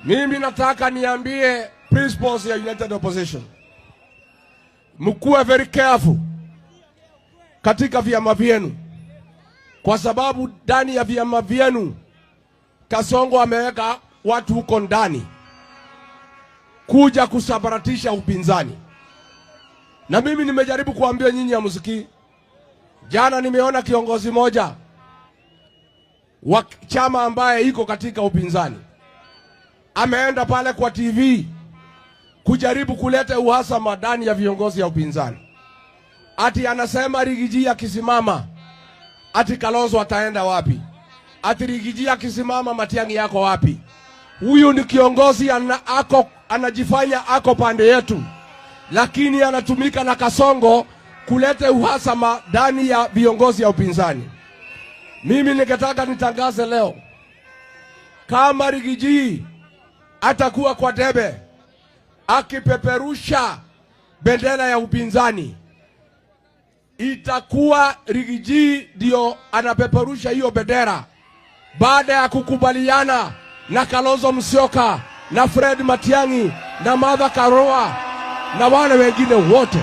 Mimi nataka niambie principles ya United Opposition, mkuwe very careful katika vyama vyenu, kwa sababu ndani ya vyama vyenu Kasongo ameweka watu huko ndani kuja kusambaratisha upinzani, na mimi nimejaribu kuambia nyinyi hamsikii. Jana nimeona kiongozi moja wa chama ambaye iko katika upinzani ameenda pale kwa TV kujaribu kuleta uhasama ndani ya viongozi ya upinzani, ati anasema Riggy G akisimama, ati Kalonzo ataenda wapi? Ati Riggy G akisimama, Matiang'i yako wapi? Huyu ni kiongozi anajifanya ako pande yetu, lakini anatumika na Kasongo kuleta uhasama ndani ya viongozi ya upinzani. Mimi ningetaka nitangaze leo kama Riggy G atakuwa kwa debe akipeperusha bendera ya upinzani, itakuwa Riggy G ndio anapeperusha hiyo bendera baada ya kukubaliana na Kalonzo Musyoka na Fred Matiang'i na Martha Karua na wale wengine wote.